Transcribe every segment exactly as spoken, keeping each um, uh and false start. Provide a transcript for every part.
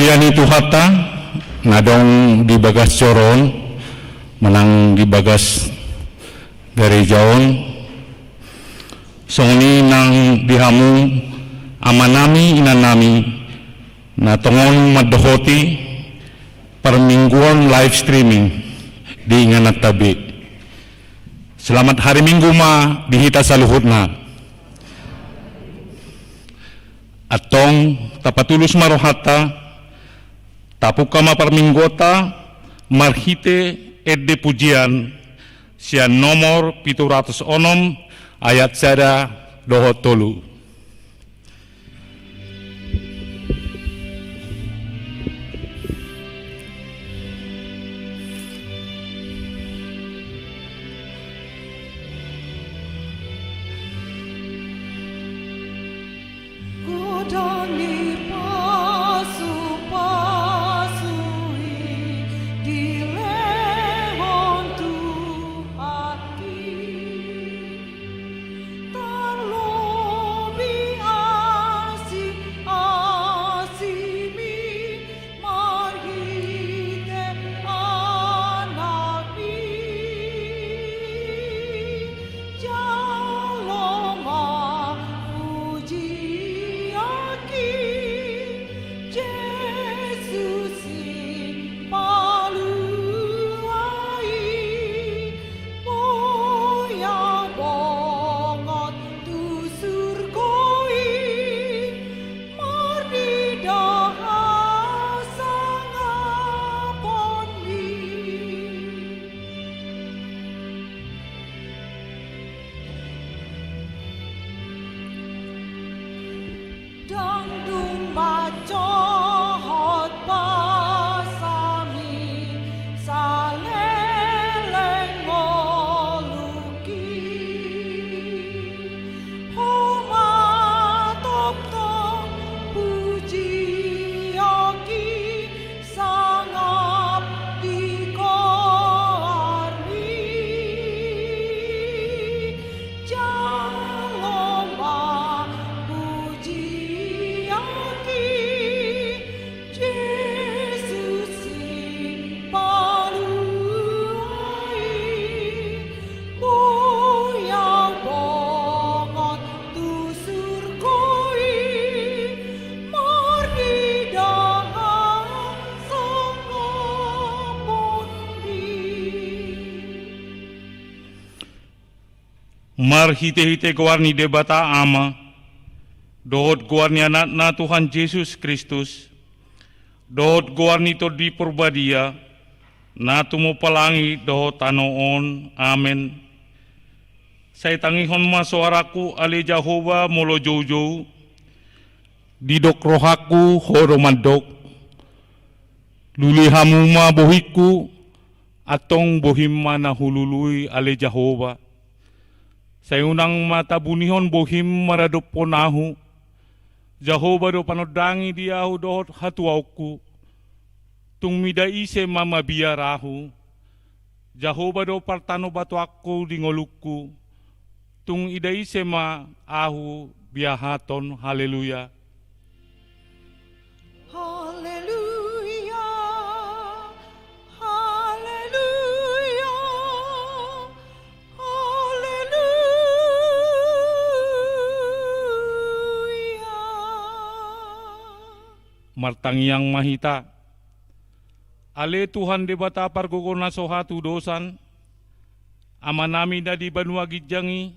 Ia ni Tuhanta, na adong di bagas joro on, manang di bagas gareja on, songon i nang di hamu amanami, inanami, na tongon mandohoti parmingguon live streaming di ingananta be. Selamat hari Minggu ma di hita saluhutna. Antong tapatulus ma rohanta, tapungka ma parmingguonta marhite ende pujian sian nomor pitu ratus onom ayat sada dohot tolu. Godang ni pasupasu i dilehon Tuhan i. Tarlobi asiasimi marhite Anakmi. Jalo ma pujion i Jesus i palua i. Boi ahu bongot tu surgo i marnida hasangaponmi. Ndang dung manjohot basami saleleng ngolungki. Ho ma tongtong pujionki sangap di goarmi. Jalo ma pujion i Jesus i palua i. Boi ahu bongot tu surgo i marnida hasangaponmi. Marhitehite goar ni Debata Ama dohot goar ni Anakna Tuhan Jesus Kristus dohot goar ni Tondi Porbadia, na tumompa langit dohot tano on. Amen. Sai tangihon ma soarangku, ale Jahowa, molo joujou. Didok rohangku, Ho do mandok. Lului hamu ma bohingku, antong bohim ma na hulului, ale Jahowa. Sai unang ma tabunihon bohim maradophon ahu. Jahowa do panondangi di ahu dohot hatuaonku. Tung mida ise ma mabiar ahu? Jahowa do partanobatoanku di ngolungku. Tung ida ise ma ahu biahaton? Haleluya. Haleluya. Haleluya. Haleluya. Martangiang ma hita. Ale Tuhan Debata pargogo na so hatudosan, Amanami na di banua ginjang i,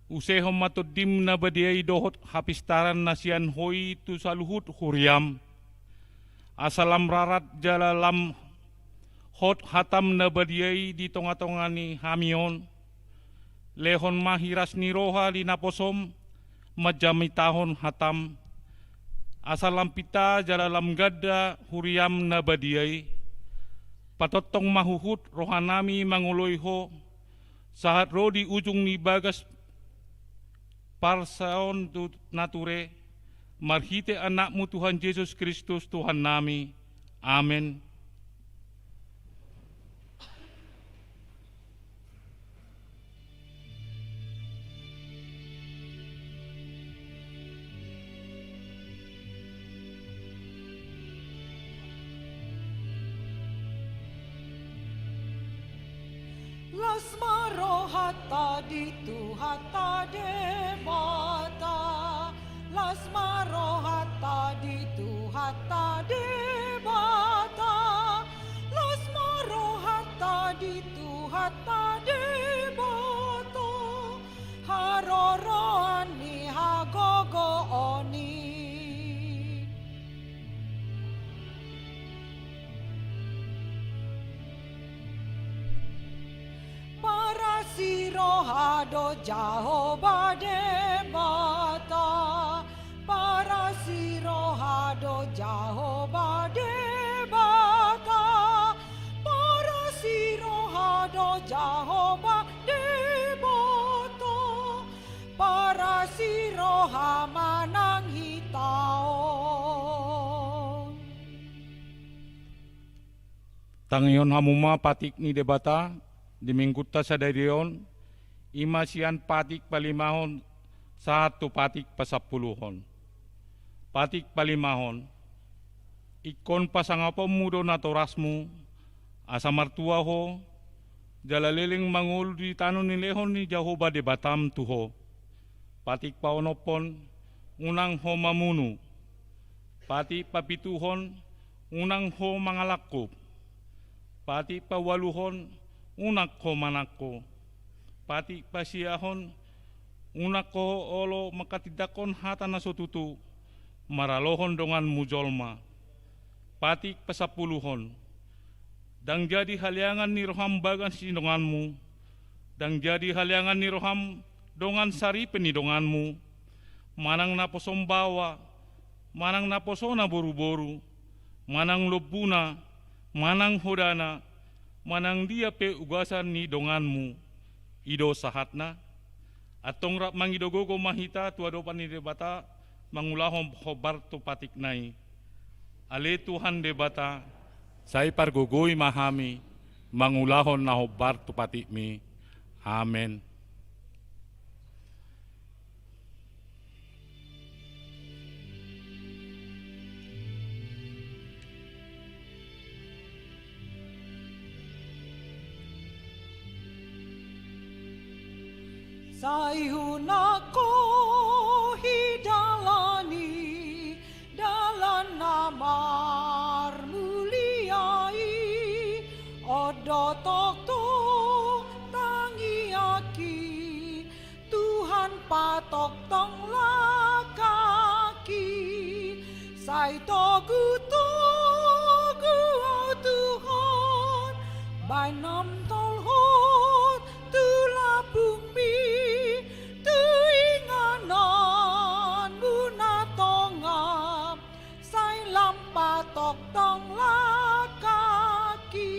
usehon ma Tondim na badia i dohot hapistaran na sian Ho i tu saluhut huriam. Asa lam rarat jala lam hot hatam na badia i di tongatonga ni hami on. Lehon ma hiras ni roha di naposom manjamitahon hatam. Asa lam pinta jala lam ganda huriam na badia i. Patongtong ma huhut rohanami mangoloi Ho, sahat ro di ujung ni bagas parsaon tu na ture, marhite Anakmu Tuhan Jesus Kristus Tuhannami. Amen. Las ma rohanta di Tuhanta Debata. Las ma rohanta di Tuhanta Debata. Las ma rohanta di Tuhanta Debata. Haroroan ni hagogoon i. Parasi roha do Jahowa Debata. Parasi roha do Jahowa Debata. Parasi roha do Jahowa Debata. Parasi roha manang hita on. Tangihon hamu ma patik ni Debata di minggunta sadari on, i ma sian patik palimahon sahat tu patik pasampuluhon. Patik palimahon. Ingkon pasangaponmu do natorasmu, asa martua ho, jala leleng mangolu di tano nilehon ni Jahowa Debatam tu ho. Patik paonomhon, unang ho mamunu. Patik papituhon, unang ho mangalangkup. Patik paualuhon, unang ho manangko. Patik pasiahon, unang ho olo manghatindanghon hata na so tutu, maralohon donganmu jolma. Patik pasampuluhon. Ndang jadi haleangan ni roham bagas ni donganmu, ndang jadi haleangan ni roham dongan saripe ni donganmu, manang naposona baoa, manang naposona boruboru, manang lombuna, manang hodana, manang dia pe ugasan ni donganmu. I do sahatna. Antong rap mangido gogo ma hita tu adopan ni Debata, mangulahon hombar tu patikna i. Ale Tuhan Debata, sai pargogoi ma hami mangulahon na hombar tu patikmi. Amen. Sai unang ho hidalani dalan na marmulia i, on do tongtong tangiangki, Tuhan, patongtong langkangki. Sai togutogu au, Tuhan, baen lam tolhot tu lambungmi, tu ingananmu na tongam, sai lam patongtong langkangki.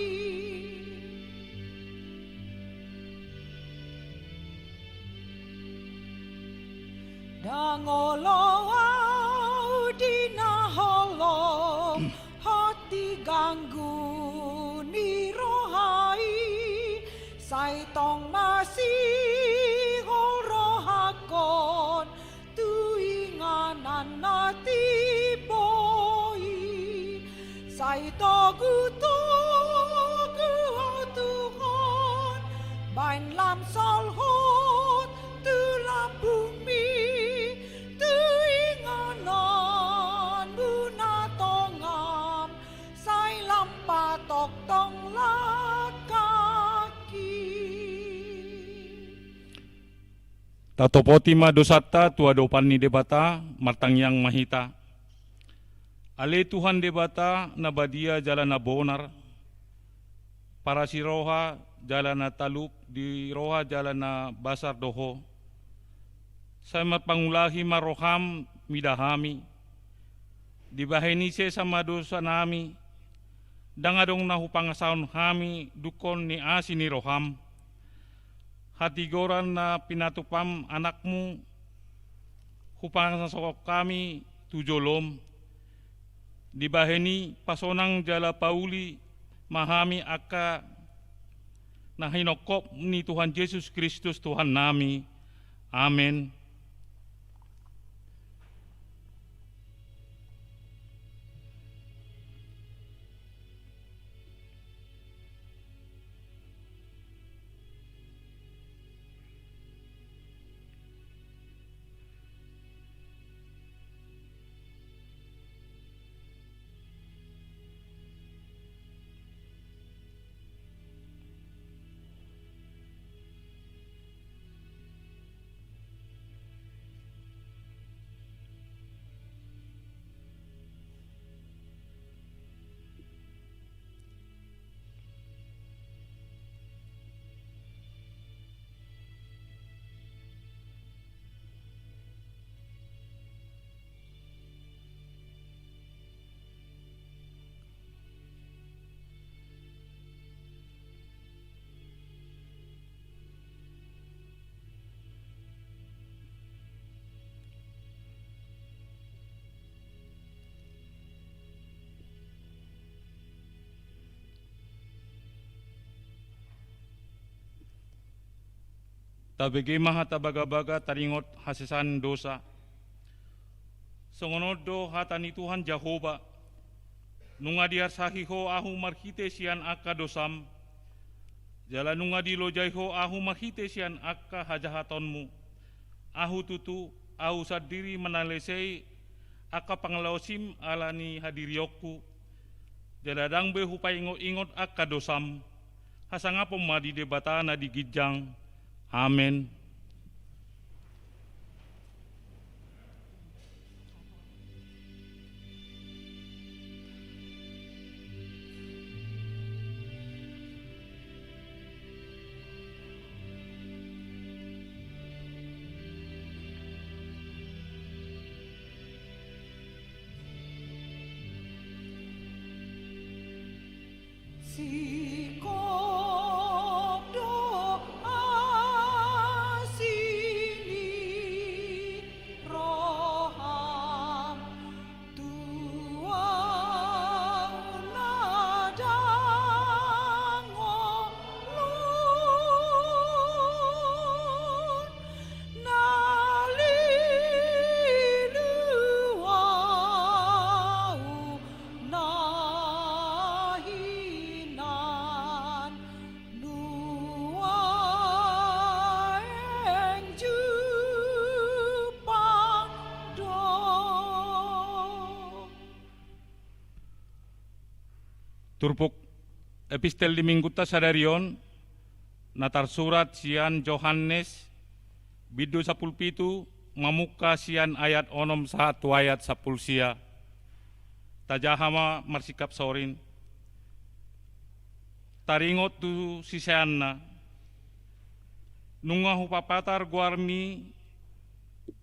Ndang olo au di na holom hot di ganggu ni roha i, sai tong masihol rohangkon tu inganan na timbo i. Sai togutogu au, Tuhan, baen lam solhot tu lambungmi, tu ingananmu na tongam, sai lam patongtong langkangki. Tatopoti ma dosanta tu adopan ni Debata, martangiang ma hita. Ale Tuhan Debata na badia jala na bonar, parasi roha jala na talup di roha jala na basar do Ho. Sai marpangulahi ma roham mida hami. Dibahen i sesa ma dosanami, ndang adong na hupangasahon hami dungkon ni asi ni roham. Hatigoran na pinatupam anakmu hupangasahon hami tu jolom. Dibahen i pasonang jala pauli ma hami angka na hinongkop ni Tuhan Jesus Kristus Tuhannami. Amen. Tabege ma hata bagabaga taringot hasesaan dosa. Songon on do hata ni Tuhan Jahowa: Nunga diarsahi Ho ahu marhite sian angka dosam, jala nunga dilojai Ho ahu marhite sian angka hajahatonmu. Ahu tutu, ahu sandiri manalesei angka pangalaosim ala ni hadirionku, jala ndang be hupaingotingot angka dosam. Hasangapon ma di Debata na di ginjang. Amen. Singkop do asi ni roham tu ahu na ndang ngolu, na lilu ahu na hinan nuaeng jumpang do. Turpuk epistel di Minggunta sadari on na tarsurat sian Johannes, bindu sampulu pitu, mamungka sian ayat onom sahat tu ayat sampulu sia. Tajaha ma marsingkap sorin. Taringot tu siseanna: Nunga hupapatar goarmi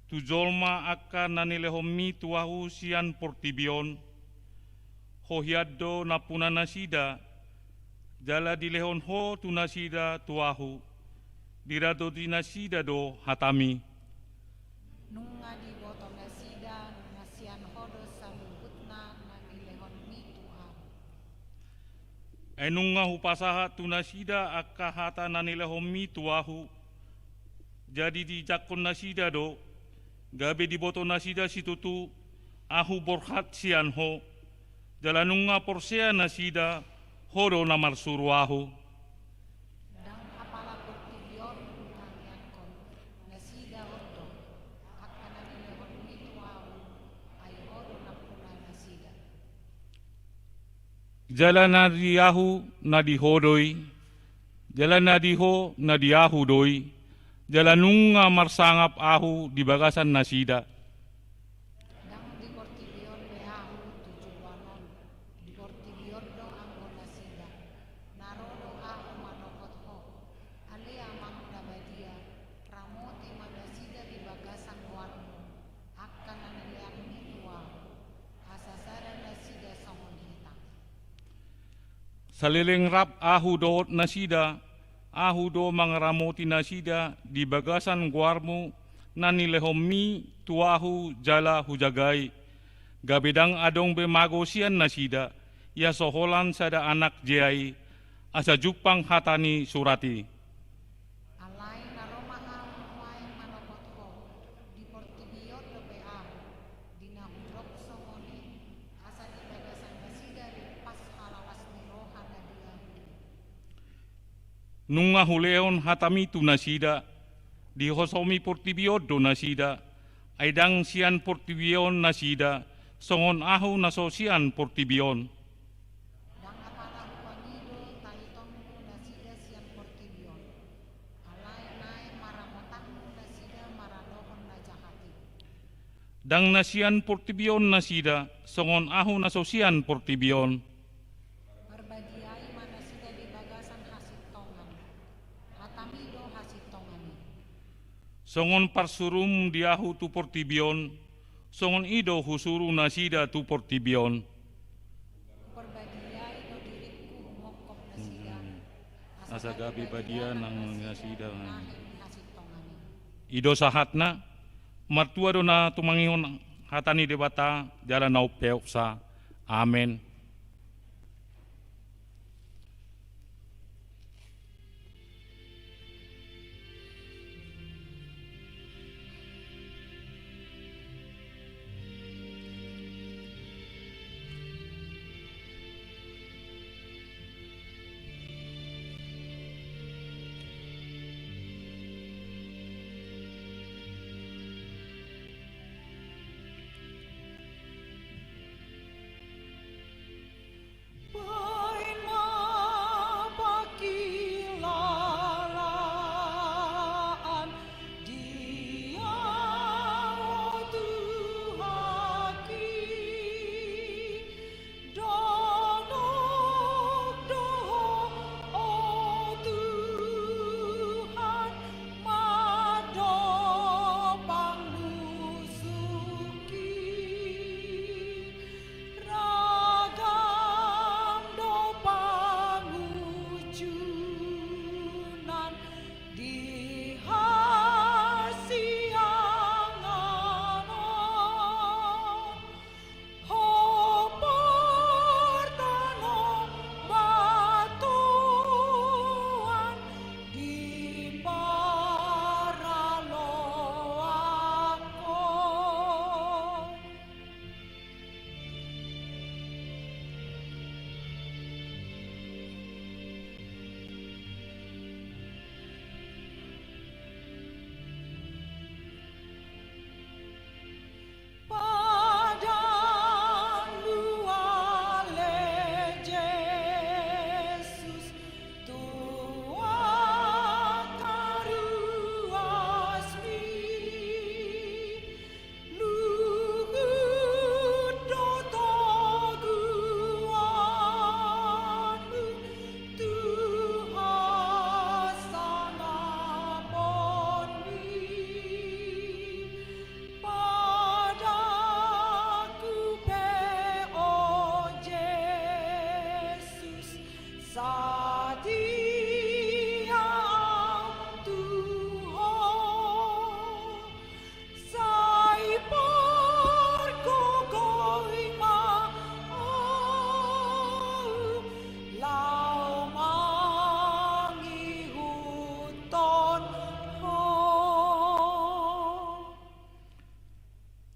tu jolma angka na nilehonmi tu ahu sian portibi on. Ho hian do nampuna nasida, jala dilehon Ho tu nasida tu ahu. Diradoti nasida do hatami. Nunga diboto nasida na sian Ho do saluhutna na nilehonmi tu ahu. Ai nunga hupasahat tu nasida angka hata na nilehonmi tu ahu. Jadi dijangkon nasida do, gabe diboto nasida situtu ahu borhat sian Ho, jala nunga porsea nasida Ho do na marsuru ahu. Ndang apala portibi on hutangiangkon, nasida on do angka na nilehonmi tu ahu, ai Ho do nampuna nasida. Jala na di ahu na di Ho do i, jala na di Ho na di ahu do i, jala nunga marsangap ahu di bagasan nasida. Ndang di portibi on be ahu tu joloan on, di portibi on do anggo nasida. Na ro do ahu manopot Ho, ale Amang na badia, ramoti ma nasida di bagasan goarmu, angka na nilehonmi tu ahu, asa sada nasida songon hita. Saleleng rap ahu dohot nasida, ahu do mangaramoti nasida di bagasan goarmu na nilehonmi tu ahu jala hujagai, gabe ndang adong be mago sian nasida, ia so holan sada anak jea i, asa jumpang hata ni surat i. Alai na ro ma ahu nuaeng manopot Ho, di portibi on dope ahu, di na hudok songon i, asa di bagasan nasida rimpas halalas ni roha na di ahu i. Nunga hulehon hatami tu nasida, dihosomi portibi on do nasida, ai ndang sian portibi on nasida, songon ahu na so sian portibi on. Ndang apala hupangido taitonmu nasida sian portibi on, alai naeng maramotanmu nasida maradophon na jahat i. Ndang na sian portibi on nasida, songon ahu na so sian portibi on. Marbadiai ma nasida di bagasan hasintongan, hatami do hasintongan i. Songon parsurum di ahu tu portibi on, songon i do husuru nasida tu portibi on. Huparbadiai do diringku humongkop nasida, asa gabe badia nang nasida. I do sahatna. Martua do na tumangihon hata ni Debata jala na umpeopsa. Amen.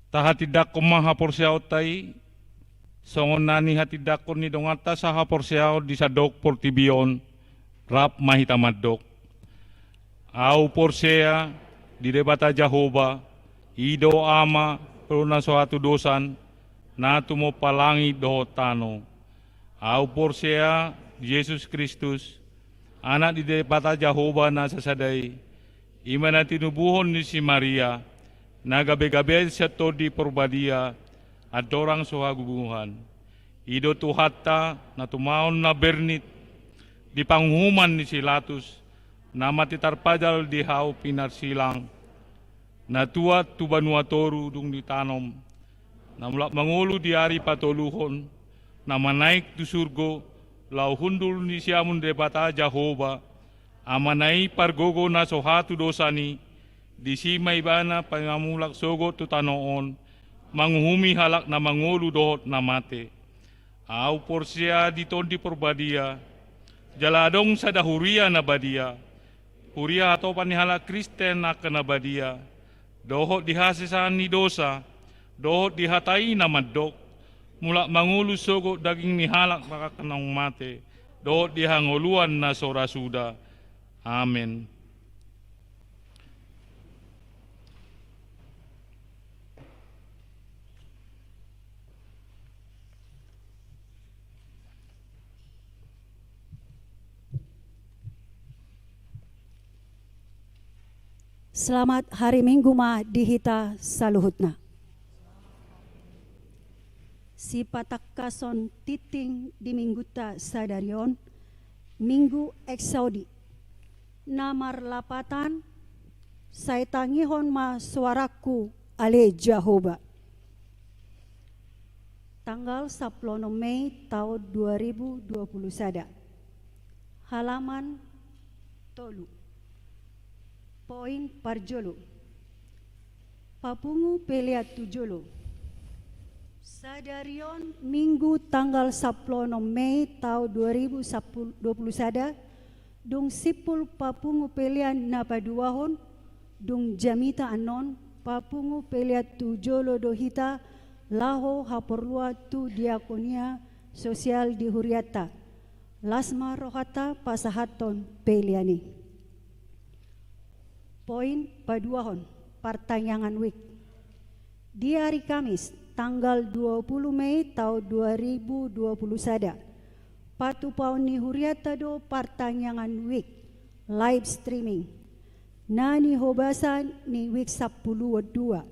Tahatindangkon ma haporseaonta i, songon na nihatindangkon ni donganta sahaporseaon di sandok portibi on, rap ma hita mandok. Ahu porsea di Debata Jahowa, i do Ama, do na so hatudosan, na tumompa langit dohot tano. Ahu porsea di Jesus Kristus, Anak ni Debata Jahowa na sasada i, i ma na tinubuhon ni si Maria, na gabe-gabean sian Tondi Porbadia, andorang so haguguhan. I do Tuhanta, na tumaon na bernit, di panguhuman ni si Latus, na mate tarpajal di hau pinarsilang, na tuat tu banua toru dung ditanom, na mulak mangolu di ari patoluhon, na manaek tu surgo, laho hundul ni siamun Debata Jahowa, Amana i pargogo na so hatudosan i, disi ma Ibana paima mulak sogot tu tano on, manguhumi halak na mangolu dohot na mate. Ahu porsea di Tondi Porbadia, jala adong sada huria na badia, huria hatopan ni halak Kristen angka na badia, dohot di hasesaan ni dosa, dohot di hata i na mandok, mulak mangolu sogot daging ni halak na naung mate, dohot di hangoluan na so ra suda. Amen. Selamat hari Minggu ma di hita saluhutna. Sipatangkason tingting di Minggunta sadari on, Minggu Exaudi, na marlapatan, Sai tangihon ma soarangku, ale Jahowa. Tanggal sampulu onom Mei taon dua ribu dua pulu sada. Halaman tolu. Poin parjolo. Papungu pelean tu jolo. Sadari on Minggu tanggal sampulu onom Mei taon dua ribu dua pulu sada, dung simpul papungu pelean na paduahon, dung jamita annon papungu pelean tu jolo do hita laho haporluan tu diakonia sosial di hurianta. Las ma rohanta pasahathon pelean i. Poin paduahon, partangiangan wijk. Di ari Kamis, tanggal dua pulu Mei taon dua ribu dua pulu sada, patupaon ni hurianta do partangiangan wijk, live streaming, na nihobasan ni wijk sampulu dua,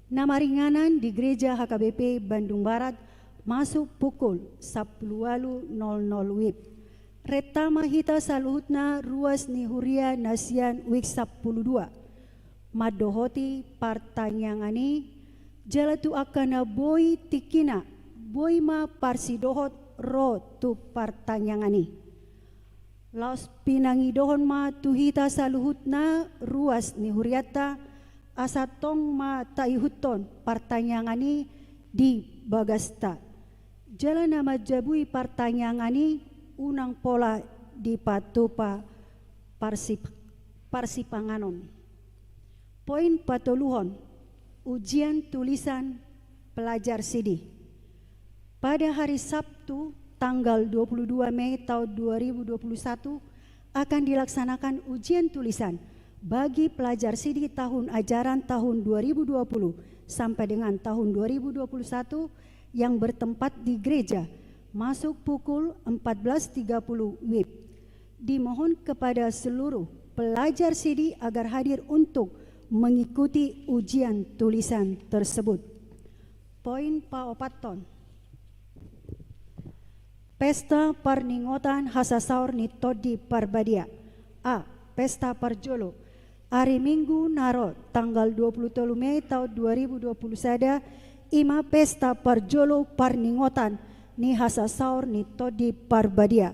na maringanan di Gereja H K B P Bandung Barat, masuk pukul sampulu ualu nol nol wib. Renta ma hita saluhutna ruas ni huria na sian wijk sampulu dua mandohoti partangiangan i, jala tu angka na boi tingkina, boi ma parsidohot ro tu partangiangan i. Laos pinangidohon ma tu hita saluhutna ruas ni hurianta, asa tong ma taihuthon partangiangan i di bagasta. Jala na manjabui partangiangan i unang pola dipatupa parsip-, parsipanganon. Poin patoluhon, ujian tulisan pelajar sidi. Pada hari Sabtu, tanggal dua puluh dua Mei tahun dua ribu dua puluh satu, akan dilaksanakan ujian tulisan bagi pelajar sidi tahun ajaran tahun dua ribu dua puluh sampai dengan tahun dua ribu dua puluh satu yang bertempat di gereja, masuk pukul empat belas tiga puluh wib. Dimohon kepada seluruh pelajar sidi agar hadir untuk mengikuti ujian tulisan tersebut. Poin paopathon. Pesta parningotan hasasaor ni Tondi Parbadia. A. Pesta parjolo. Ari Minggu na ro, tanggal dua puluh tolu Mei tahun dua ribu dua puluh sada, i ma pesta parjolo parningotan ni hasasaor ni Tondi Parbadia.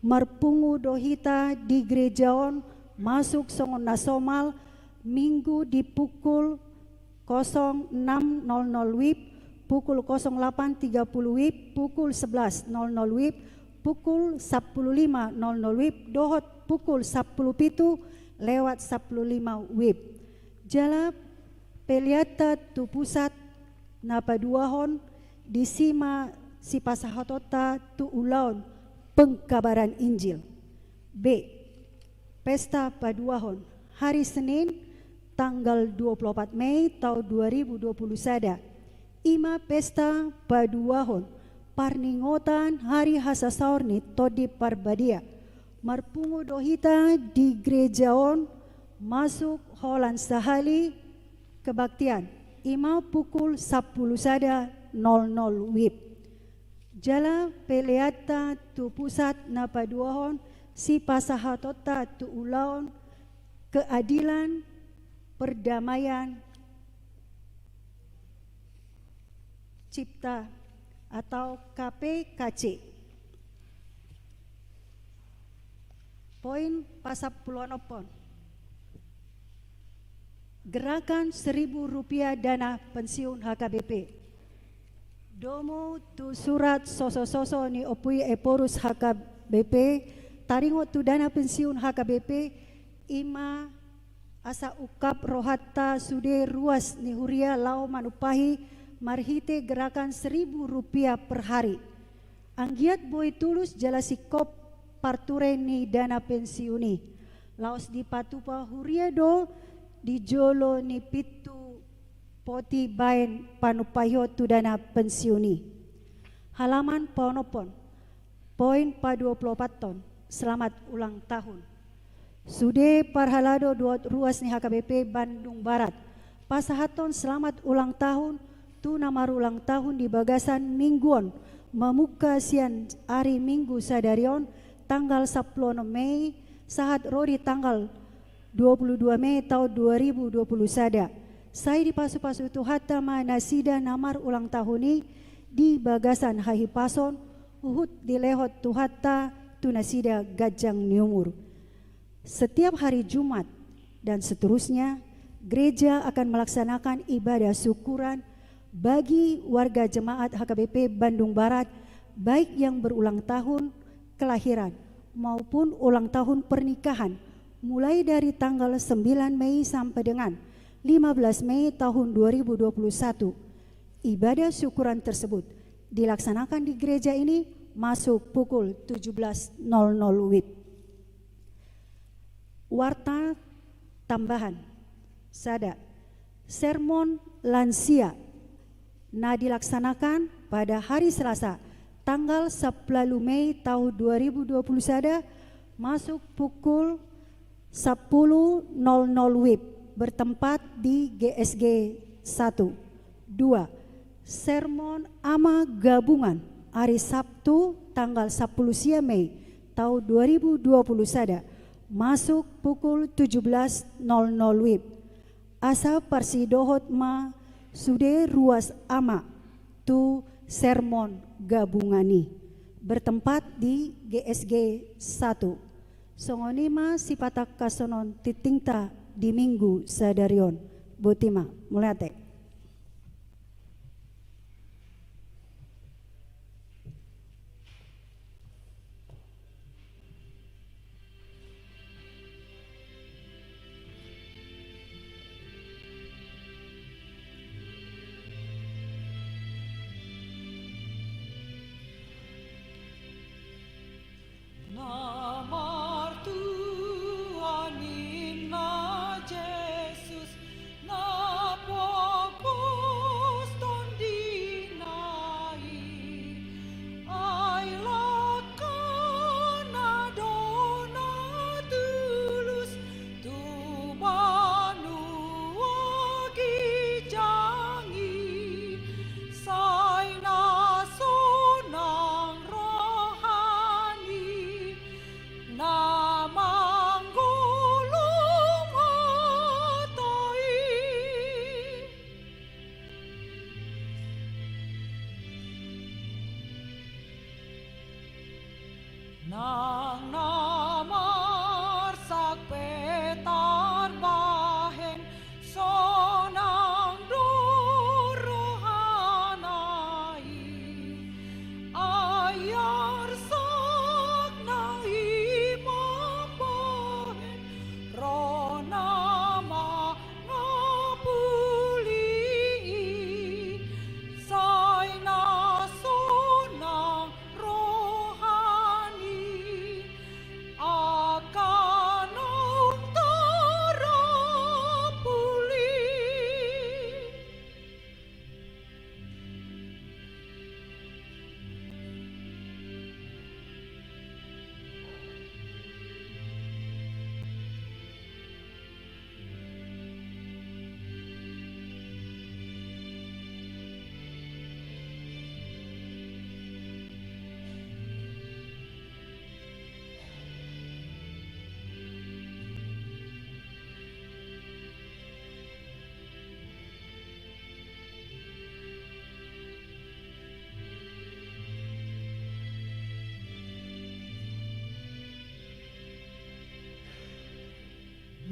Marpungu do hita di gereja on masuk songon na somal, Minggu di pukul kosong enam nol nol wib, pukul kosong delapan tiga puluh wib, pukul sebelas nol nol wib, pukul sampulu lima nol nol wib, dohot pukul sampulu pitu lewat sampulu lima wib. Jala peleanta tu pusat na paduahon, disi ma sipasahatonta tu ulaon pengkabaran Injil. B. Pesta paduahon, hari Senin, tanggal dua puluh opat Mei taon dua ribu dua puluh sada. I ma pesta paduahon parningotan hari hasasaor ni Tondi Parbadia. Marpungu do hita di gereja on, masuk holan sahali kebaktian, i ma pukul sampulu sada nol nol wib. Jala peleanta tu pusat na paduahon sipasahatonta tu ulaon keadilan, perdamaian, cipta atau K P K C. Poin pasampuluonomhon. Gerakan seribu rupiah dana pensiun H K B P. Domu tu surat sosososo ni Ompu i Ephorus H K B P, taringot tu dana pensiun H K B P, i ma asa ungkap rohanta sude ruas ni huria laho manumpahi marhite gerakan seribu rupiah per hari. Anggiat boi tulus jala singkop parture ni dana pensiun i. Laos dipatupa huria do di jolo ni pintu poti baen panumpahion tu dana pensiun i. Halaman paonomhon. Poin paduapuluopathon. Selamat ulang tahun. Sude parhalado dohot ruas ni H K B P Bandung Barat, pasahathon selamat ulang tahun tu na marulang tahun di bagasan minggu on, mamungka sian ari Minggu sadari on, tanggal sampulu onom Mei, sahat ro di tanggal dua puluh dua Mei taon dua ribu dua puluh sada. Sai dipasupasu Tuhanta ma nasida na marulang tahun i di bagasan hahipason, huhut dilehon Tuhanta tu nasida ganjang ni umur. Setiap hari Jumat dan seterusnya, gereja akan melaksanakan ibadah syukuran bagi warga jemaat H K B P Bandung Barat, baik yang berulang tahun kelahiran maupun ulang tahun pernikahan, mulai dari tanggal sembilan Mei sampai dengan lima belas Mei tahun dua ribu dua puluh satu. Ibadah syukuran tersebut dilaksanakan di gereja ini masuk pukul tujuh belas nol nol wib. Warta tambahan. Sada. Sermon lansia na dilaksanakan pada hari Selasa, tanggal sampulu ualu Mei tahun dua ribu dua puluh sada, masuk pukul sampulu nol nol wib, bertempat di G S G satu. Dua. Sermon ama gabungan, ari Sabtu, tanggal sampulu sia Mei tahun dua ribu dua puluh sada, masuk pukul tujuh belas nol nol wib. Asa parsidohot ma sude ruas ama tu sermon gabungan i, bertempat di G S G satu. Songon i ma sipatangkashon tingtingta di Minggu sadari on. Botima, mauliate. Na martua ninna Jesus, na po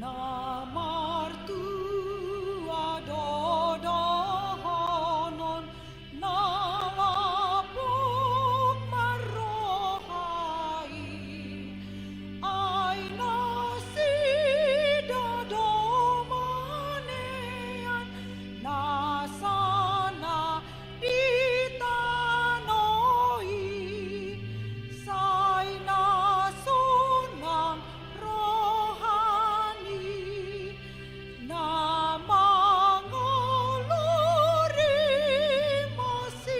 Na martua do dohonon na lapuk marroha i, ai nasida do manean na sana di tano i, sai na sonang rohani na mangolu rimas i.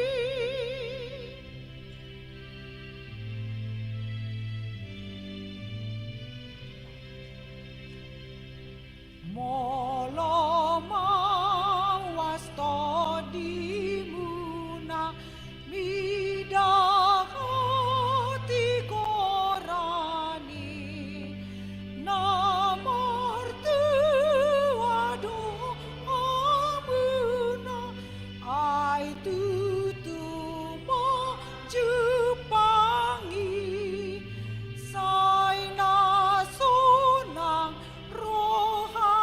Molo mauas tondimuna mida hatigoran i, na martua do hamuna, ai tutu ma jumpang i, sai na sonang roha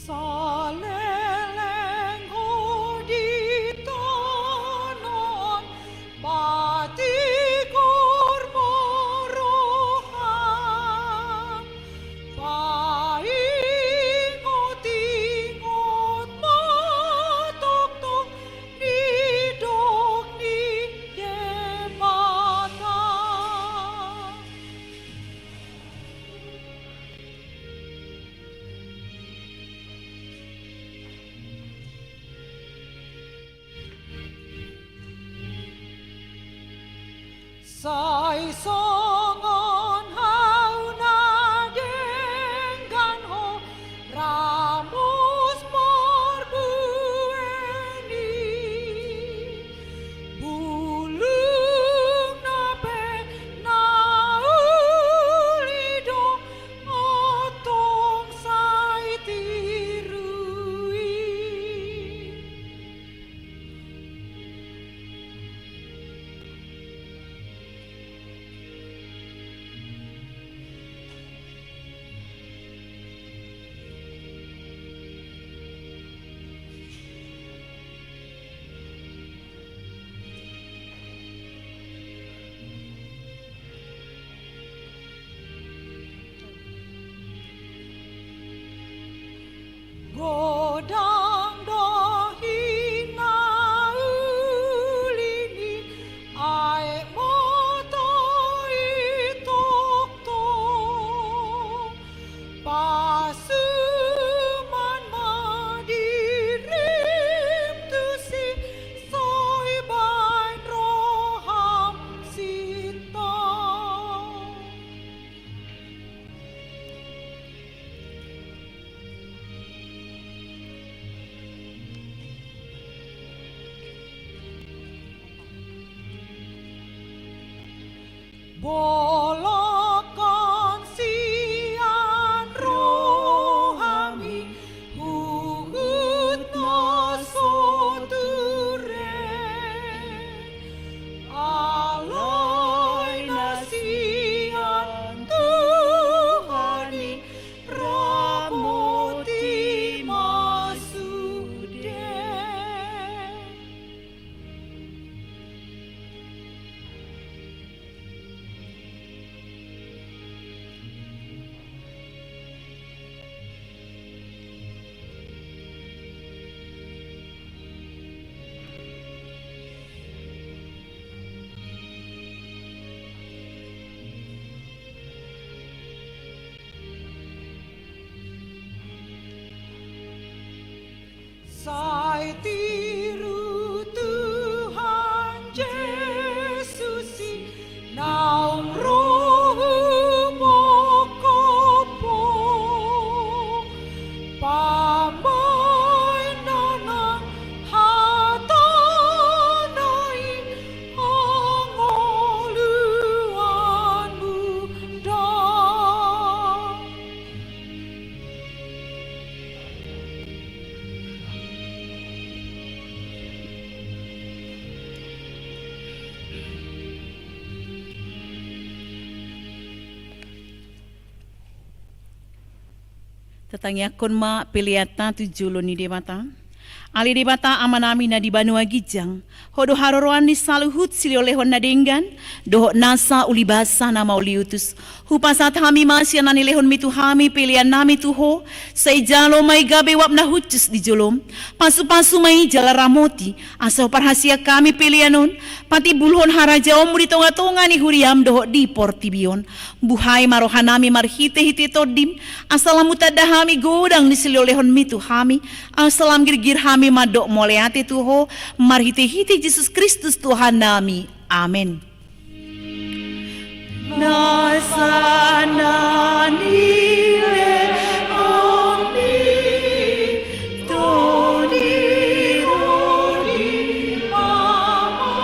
Saleleng ho di tano on, patigor ma roham, paingot-ingot ma tongtong nidok ni Debata. Sai songon hau na denggan ho, ramos marbue ni bulungna pe na uli do, antong sai tiru i. Godang do hinauli ni aek mata i tongtong. Pasuman ma dirim tusi, sai baen roham sintong. Bolongkon sian rohami huhut na so ture, alai na sian Tuhan i, ramoti ma sude. Sai tiru Tuhan Jesus i, naung ro humongkop ho, pambaen na nang hatana i, hangoluanmu do. Tatangiangkon ma peleanta tu jolo ni Debata. Ale Debata Amanami na di banua ginjang, Ho do haroroan ni saluhut silehonlehon na denggan dohot nasa ulibasa na mauliutus. Hupasahat hami ma sian na nilehonmi tu hami peleannami tu Ho, sai jalo ma i gabe uap na hushus di jolom. Pasupasu ma i jala ramoti, asa huparhaseang hami pelean on patimbulhon harajaonmu di tongatonga ni huriam dohot di portibi on. Buhai ma rohanami marhitehite Tondim, asa lam hutanda hami godang ni silehonlehonmi tu hami, asa lam girgir hami mandok mauliate tu Ho, marhitehite Jesus Kristus Tuhannami. Amen. Nasa na nilehonmi toni ro di pamatangku.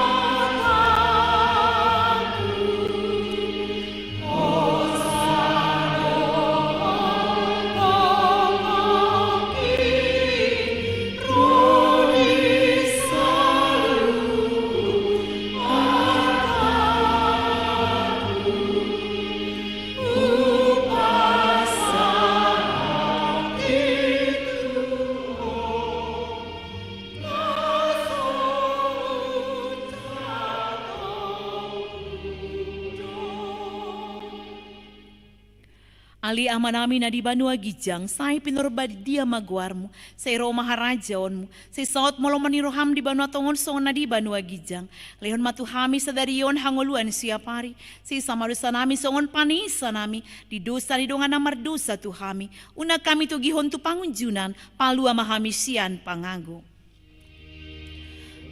Ale Amanami na di banua ginjang, sai pinarbadia ma goarmu, sai ro ma harajaonmu, sai saut ma lomo ni roham di banua tonga on songon na di banua ginjang. Lehon ma tu hami sadari on hangoluan siapari, sesa ma dosanami songon panesanami di dosa ni dongan na mardosa tu hami. Unang hami togihon tu pangunjunan, palua ma hami sian pangago.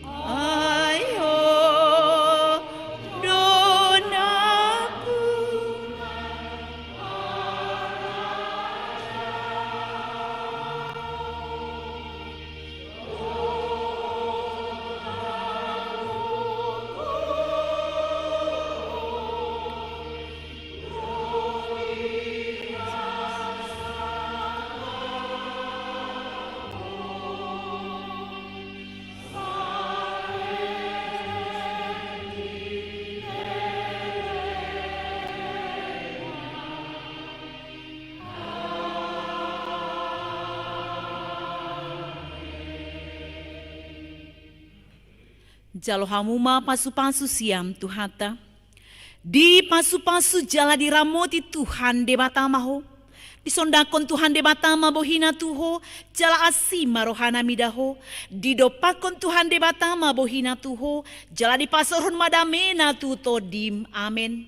Ai ho do na Jalo hamu ma pasupasu sian Tuhanta. Dipasupasu jala diramoti Tuhan Debata ma ho. Disondangkon Tuhan Debata ma bohina tu ho, jala asi ma rohana mida ho. Didompakkon Tuhan Debata ma bohina tu ho, jala dipasaorhon ma damena tu tondim. Amen.